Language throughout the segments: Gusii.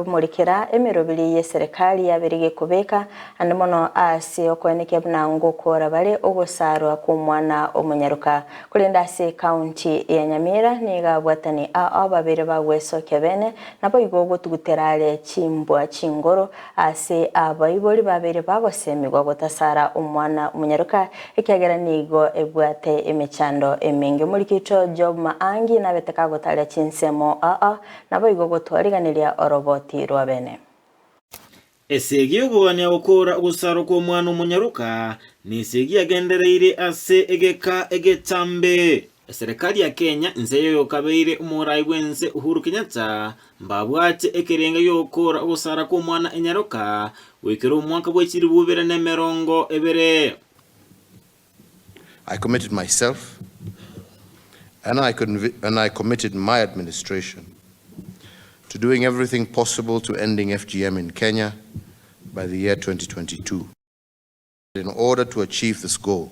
tokomorekera emeroberi y'eserekari yabeire gekobeka ande mono ase okoenekia buna ngokora bare ogosarwa kw'omwana omonyaroka. Korende ase ekaunti ya Nyamira nigo abwatani ao babere bagwesokia bene naboigo gotugutera are chimbwa chingoro Ase abaibori babeire bagosemigwa gotasara omwana omonyaroka, ekiagera nigo ebwate emechando emenge. Omorikito Job Maangi nabete kagotaria chinsemo aa, naboigo gotwariganiria oroboti rwa bene. Esegi y'okogania gokora ogosarwa kw'omwana omonyaroka nesegi yagendereire ase egeka egetambe. Eserekari ya Kenya inse y'oyokabeire omorai bw'ense Uhuru Kenyatta mbabwate ekerenga gi'ogokora ogosara kw'omwana enyaroka goikera omwaka bwe chilifu ibere na emerongo ebere. I committed myself and I, and I committed my administration to doing everything possible to ending FGM in Kenya by the year 2022. In order to achieve this goal,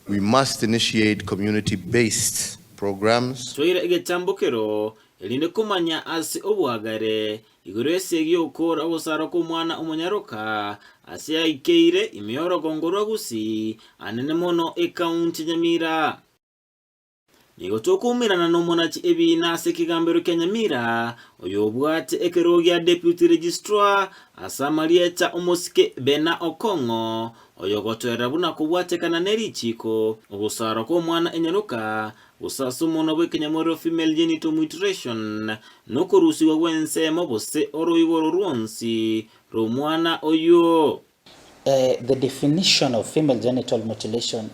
we must initiate community-based programs. Toire egetambokero, erinde komanya ase oboagare igoro y'esegi y'okoora ogosarwa kw'omwana omonyaroka ase aikeire ime y'orogongo rwa Gusii, anene mono ekaunti ya Nyamira. Nigo tokoumerana nomonachi ebiina ase ekegambero kia Nyamira, oyobwate ekerogo gia Deputy Registrar ase amarieta omosike Bena Okong'o, oyogotoerera buna kobwatekana ne richiiko, ogosarwa kw'omwana enyaroka, gose ase omonwa bw'ekenyamorero female genital mutilation, nokorusigwa gw'ensemo gose oroiboro rwonsi rw'omwana oyio. The definition of female genital mutilation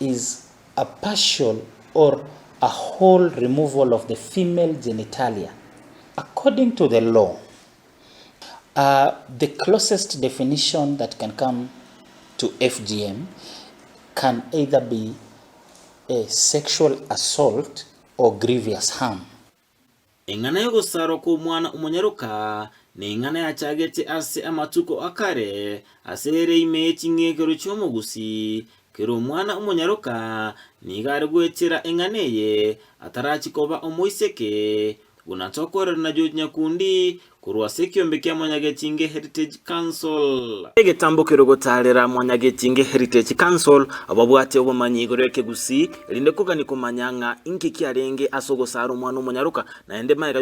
is a partial or a whole removal of the female genitalia. According to the law, the closest definition that can come to FGM can either be a sexual assault or grievous harm. Eng'ana y'ogosarwa kw'omwana omonyaroka neng'ana yachagete ase amatuko a kare, ase ere ime ye ching'ekero chi'omogusii. Kera omwana omonyaroka nigo are goetera eng'ana eye atarachi koba omoiseke, buna tokorera na George Nyakundi Korwa ase ekiombe kia Mwanyagetinge Heritage Council. Egetambo kerogotaarera Mwanyagetinge Heritage Council ababwate obomanyi igoro y'ekegusii erinde kogania komanya ng'a inki kiarenge ase ogosaara omwana omonyaroka naende magega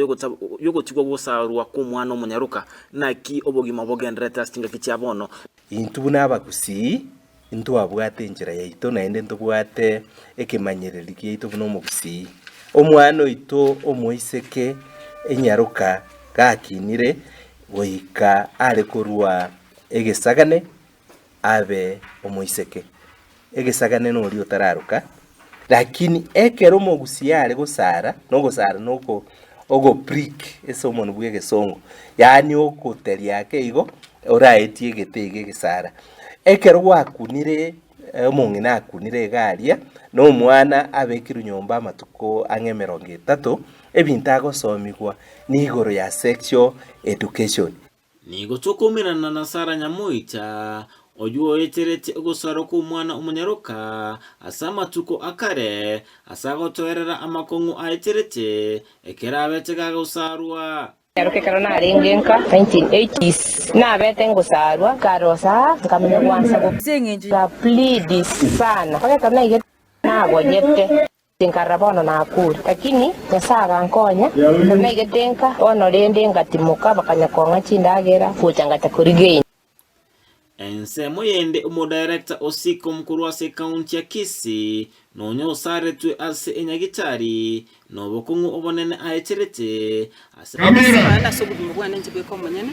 y'ogotigwa gosarwa kw'omwana omonyaroka naki obogima bogendererete ase chingaki chia bono. Intwe buna abagusii ntwabwate enchera yaito naende ntobwate ekemanyereri giaito buna omogusii. Omwana oito omoiseke enyaroka gakinire goika are korwa egesagane abe omoiseke. Egesagane noria otararoka, lakini ekero omogusii are gosara, na ogosara na oko ogo prick ase omonwa bwa egesongo, yaani ogoteria ake igo, oraetie egete iga egesara. Ekero gwakunire omong'ina akunire iga aria, na omwana abekirwe nyomba amatuko ang'e emerongo etato, ebinto agosomigwa nigoro ya sexual education. Nigo tokoumerana na Sara nyamoita, oyio oeterete ogosarwa kw'omwana omonyaroka ase amatuko a kare, ase agotoerera amakong'u aeterete, ekero abete gagosarwa. Nyaroka ekero narenge nka 1980s nabete ngosarwa nkarosa nkamanya gwansa go plead sana mpaka ekero naigete nagonyete. Nkarora bono nakure. Lakini Nyasae agankonya, ekero naigete nka, bono rende ngatimoka, bakanya kong'a chindagera, gocha ngacha korigeina. Ensemo yende omodirector o Seacom korwa ase ekaunti ya Kisii nonya osaretwe ase enyagitari nobokong'u obonene aeterete ase Naende ase obogima bwane inche bweka omonyene,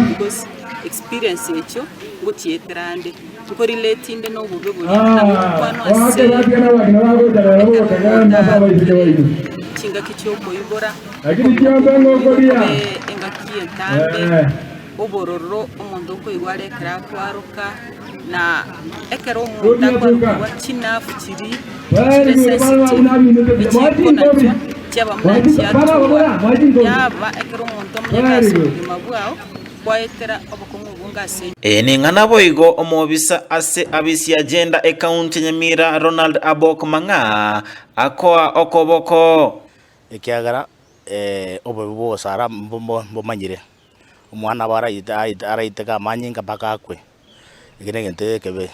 because experience echio ngochietera ande, nko relate inde na obobe boria nabo ngokwana ase ekero omonto arokire chingaki chia okoibora, obe engaki entambe, obororo omonto okoigwa are ekero akwaroka, na ekero omonto akwarokigwa chinafu chiria chire sensitive echikonachwa chiaba buna chiatua, yaba ekero omonto omonyete ase obogima bwao kwaetera obokong'u obonge ase. Eye neng'ana boigo omobisa ase abisi ya Gender ekaunti ya Nyamira Ronald Abok Mang'a akoa okoboko. Ekiagera. obobe bwa ogosara mbomanyire, omwana nabo araiteke amanyinga mpaka akwe, eke na egento ekebe.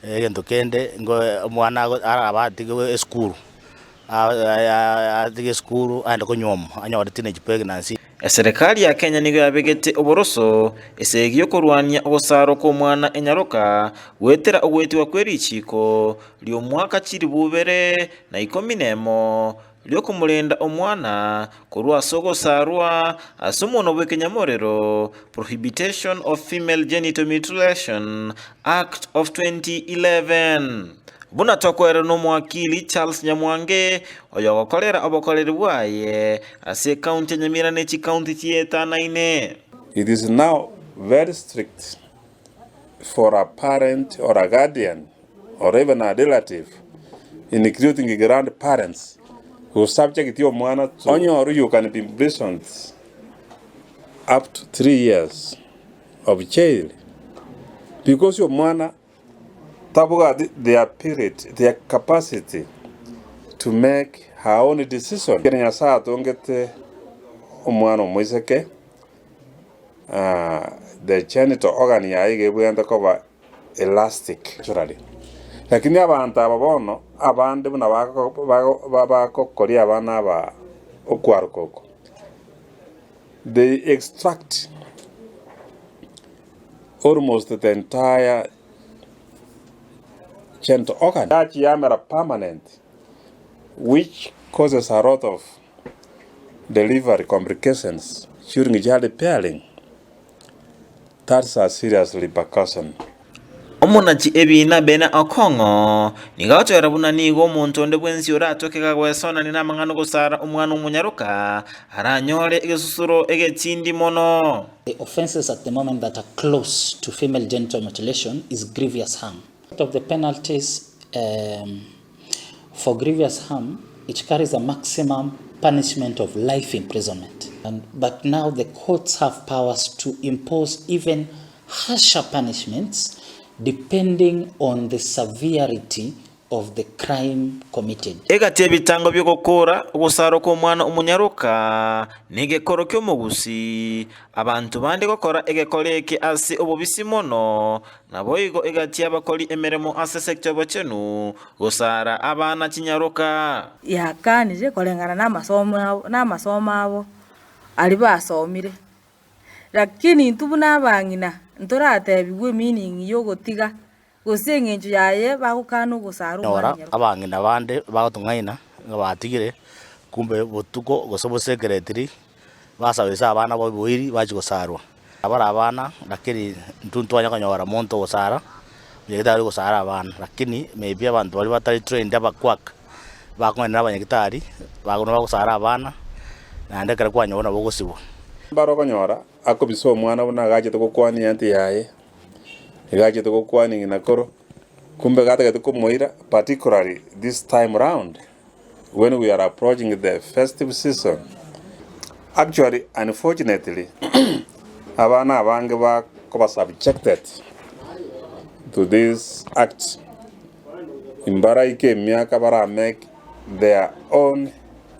Egento kende ngo omwana araba atige esukuru, atige esukuru aende konyuomwa anyore teenage pregnancy. Eserekari ya Kenya nigo yabegete oboroso esegi y'okorwania ogosarwa kw'omwana enyaroka goetera ogoetigwa kwe richiiko ri'omwaka chilifu ibere na ikomi nemo ri'okomorenda omwana korwa ase ogosarwa ase omonwa bw'ekenyamorero, Prohibitation of Female Genital Mutilation Act of 2011. Buna tokoererwa n'omowakili Charles Nyamwange, oyogokorera obokoreri bwaye ase ekaunti ya Nyamira ne chikaunti chietanaine. It is now very strict for a parent or a guardian or even a relative including grandparents who subject omwana to onyoru you can be imprisoned up to 3 years of jail because omwana tabwati their period their capacity to make her own decision. Ekero Nyasae atongete omwana omoiseke the genital organ yaye iga ebwenerete koba elastic naturally. Lakini abanto aba bono abande buna bagokoria abana aba okwaroka oko, they extract almost the entire genital organ. Yachiyamera permanent which causes a lot of delivery complications during child bearing. That's a serious repercussion. Omonachi ebiina Bena Okong'o nigo agotoera buna nigo omonto onde bwensi oratoke gagwesonania namang'ana ogosara omwana omonyaroka aranyore egesusuro egetindi mono. The offences at the moment that are close to female genital mutilation is grievous harm. Of the penalties um, for grievous harm, it carries a maximum punishment of life imprisonment. And, but now the courts have powers to impose even harsher punishments depending on the severity of the crime committed. Egati y'ebitango bi'ogokora ogosarwa kw'omwana omonyaroka negekoro ki'omogusi, abanto bande gokora egekora eke ase obobisi mono, Naboigo egati y'abakori emeremo ase sector y'obochenu, gosara abana chinyaroka. Yakanire koreng'ana namasomo abo namasomo abo aria basomire. Lakini intwe buna abang'ina ntoratebigwe emeaning ya ogotiga, gose eng'encho yaye bagokana ogosara Nyora omwana nyaroka. abang'ina bande bagotong'aina ng'a batigire, kumbe botuko gose bosekeretiri, basabisa abana boiboiri bachia gosarwa. Abare abana lakini intwe ntwanya konyora monto ogosara, onyagetari ogosara abana, lakini maybe abanto baria batari trained abakwak, bakong'ainera abanyagitari, bago nabo bagosara abana, naende ekero kwanyora nabo ogosibwa. Mbare okonyora akobisa omwana buna agachete gokwania eanti yaye, iga achete gokwania ng'ina koro, kumbe gatagete komoira particularly this time round when we are approaching the festive season. Actually unfortunately abana abange bakoba subjected to this act mbaraike emiaka bara make their own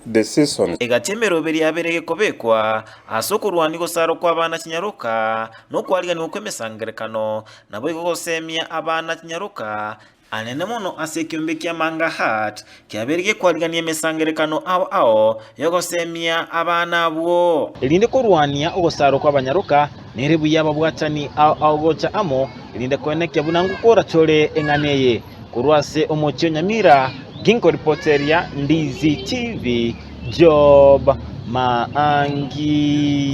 decisions. Egati emeroberi yabere gekobekwa ase okorwania gosarwa kw'abana chinyaroka, na okwariganigwa kw'emesangererekano, naboigo gosemia abana chinyaroka Anene mono ase ekeombe kia Manga Heart kiabeire gekwarigania emesangerekano ao ao y'ogosemia abana abwo. Erinde korwania ogosarwa kw'abanyaroka, nere buya ababwatani ao ao gocha amo, erinde koenekia buna ngokora tore eng'ana eye. Korwa ase omochie o Nyamira, ginkoripoteria Ndizi TV, Job Maangi.